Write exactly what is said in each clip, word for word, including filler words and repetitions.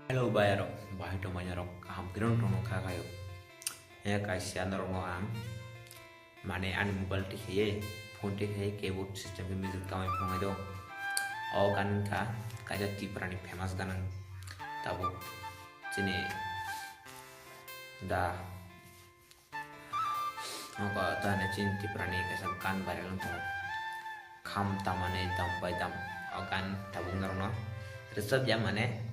Hello bayarok, bahai tongmani rok kaham khe rok tongno kha khayo. He kaisa norokno ang mane ani mobile tikhiye, phone tikhiye keyboard system khe music kamai phungai do. O gan kha kaisa Tripura ni famous ganang tabuk chini da Nogo tane chini Tripura ni kaisa gan viral wng tongo. Kham tamani dam bai dam. O gan tabuk norokno rwchap ya mane.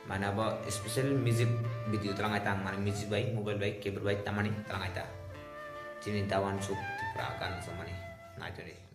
Mane abo special music video twlangnai ta ang mane music bai mobile bai keyboard bai tamani twlangnai ta. Chini Dawan Suk Tripura gan wngmani naitoni.